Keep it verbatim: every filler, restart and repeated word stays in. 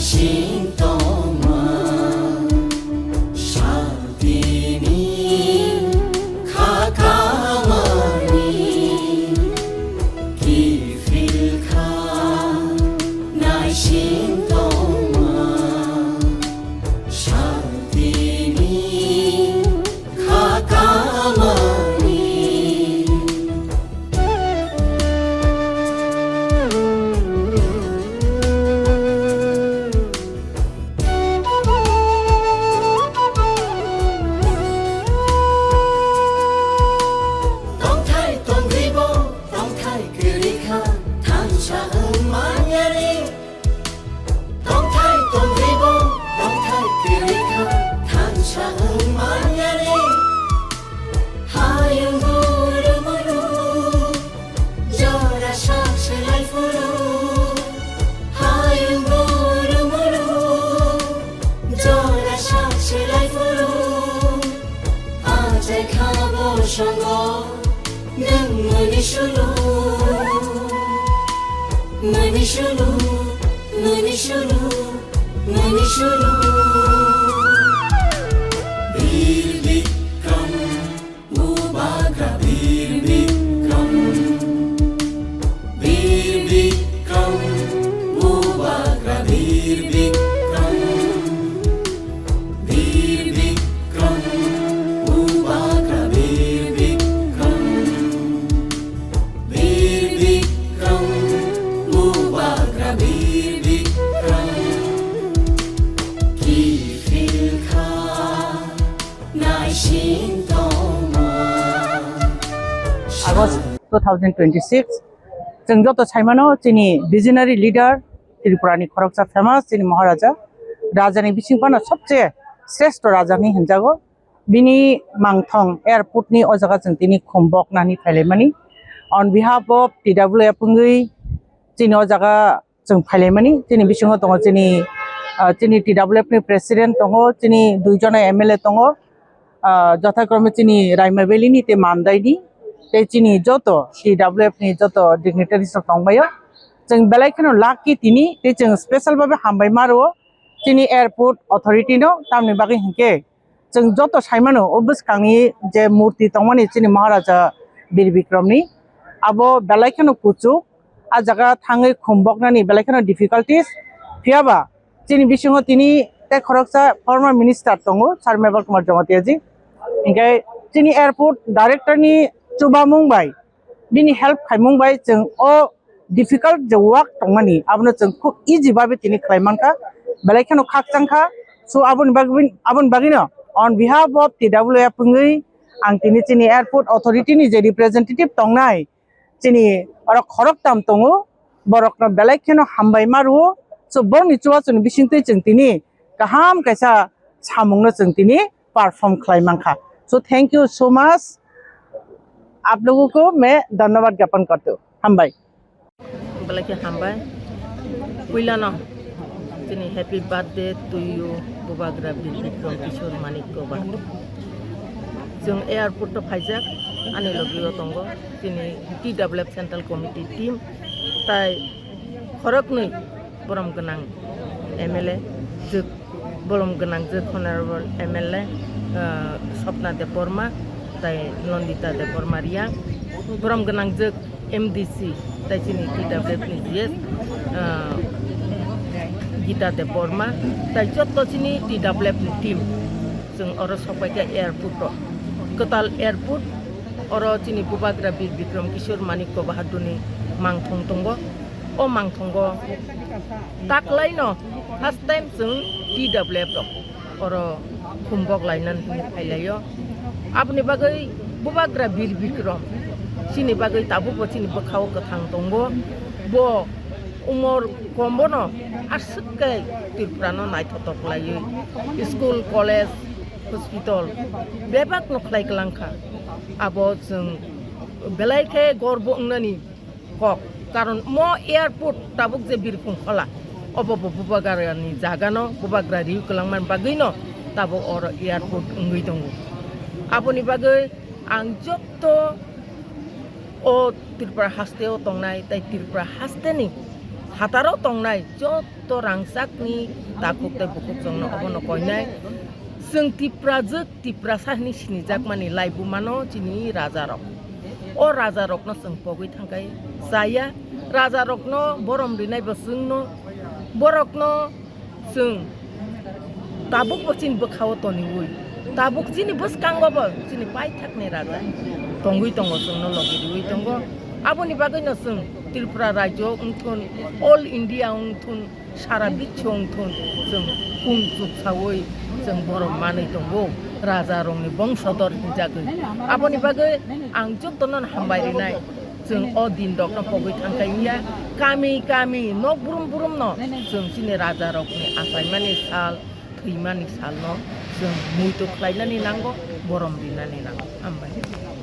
Sintoma, shaltini, khakamani, kifilkha, naisintoma, shaltini, khakamani. Tongthai tongribo, tongthai kwrwikha, thansa wng manyani. Tongthai tongribo, tongthai kwrwikha, thansa wng manyani. Hayung guru muru, jora sak selai phuru. Hayung guru muru, jora sak selai phuru. Ajai khabo songo, nwng muni sulu. Muni sulu, muni sulu, muni sulu. Bir Bikram, Bubagra Bir Bikram. Bir Bikram, Bubagra Bir Bikram. Bir Bikram, Bubagra Bir Bikram. Bir Bikram, Bubagra Bir Bikram. Kifilkha, naisintoma. August two thousand twenty-six, chwng joto saimano chini visionary leader, Tripura ni khoroksa famous chini Maharaja, raja ni bising phano sobse sreshto raja hinwi hinjago. Bini mangthong airport ni o jaga chwng tini khumbok nani phailaimani. On behalf of T W F wngwi chini o jaga chwng phailaimani. Chini bisingo tongo chini, ah, chini T W F ni president tongo, chini dui jona M L A tongo, ah, jothakrome chini Raima Valley ni tei Mandai ni tei chini joto T W F ni joto dignitaries rok tongbaio. Chwng belai kheno lucky tini tei chwng special babe hambai ma rwo chini airport authority no, tamni bagwi hinkhe chwng joto saimano o bwskangni je murti tongmani chini Maharaja Bir Bikramni, abo belai kheno kuchuk, a jaga thangwi khumboknani belai kheno difficulties. Phiyaba chini bisingo tini tei khoroksa former minister tongo, Sir Meval Kumar Jamatia ji. Hinkhe chini airport director ni chubamung bai, bini help khaimung bai chwng o difficult je work tongmani, abono chwng khub easy babe tini khlai mankha, belai kheno khakchang kha. So aboni bagwi, aboni bagwino on behalf of T W F wngwi ang tini chini airport authority ni je representative tongnai, chini oro khoroktam tongo, borokno belai kheno hambai ma rwo. So borokni chubachu ni bisingtwi chwng tini kaham kaisa samungno chwng tini perform khlai mankha. So thank you so much. आप लोगों को मैं धन्यवाद ज्ञापन करती हूँ। Hambai. Belai khe hambai. Puilano chini happy birthday to you, Bubagra Bir Bikram Kishore Manik Koba. Chwng airport o phaijak, ani logi o tongo chini T W F Central Committee team, tai khoroknwi borom gwnang M L A, jwk bolom gwnangjwk Honorable M L A, ah, Swapna Debbarma, tai Nandita Debbarma Reang, borom gwnangjwk M D C, tai chini T W F ni G S, ah, Gita Debbarma, tai jotto chini T W F ni team. Chwng oro sokpaikha airport o, kwtal airport, oro chini Bubagra Bir Bikram Kishore Manikya Bahadurni mangthong tongo. O mangthongo taklaino first time chwng T W F rok oro khumbok lainani hinwi phailaio. Aboni bagwi Bubagra Bir Bikram chini bagwi tabukbo chini bwkhao kwthang tongo. Bo umor kombono aswk khe Tripurano naithotok laiwi school, college, hospital bebakno khlai kwlangkha. Abo chwng belai khe gorbo wngnani kok. Karon mo airport tabuk je Birkhung khola, obo bo Bubagrani jagano, Bubagra riwi kwlangmani bagwino tabuk oro airport wngwi tongo. Aboni bagwi ang jotto o Tripura hasteo tongnai, tai Tripura hasteni hataro tongnai jotto to rangchakni takhuk tei bukhuk chwngno obono koinai. Chwng Tiprajwk, Tiprasa hwnwi sinijakmani laibumano chini rajarok. O rajarokno chwng pogwi thangkhai chaya. Rajarokno borom rinaibo chwngno, borokno chwng tabukbo chini bwkhao toniwi, tabuk chini bwskangobo chini paithakni raja tongwi tongo, chwngno logi riwi tongo. Aboni bagwino chwng Tripura rajyo wngthun, all India wngthun, sara biswo wngthun, chwng kung chuksawi chwng borom manwi tongo, rajarokni bongsodor hinjagwi. Aboni bagwi ang jotono hambai rinai. Chwng o din rokno pogwi thangkhai wngya, kami kami nok brum brum no chwng chini raja rokni achaimani sal, thwimani salno chwng muitu khlainani nango, borom rinani nango. Hambai.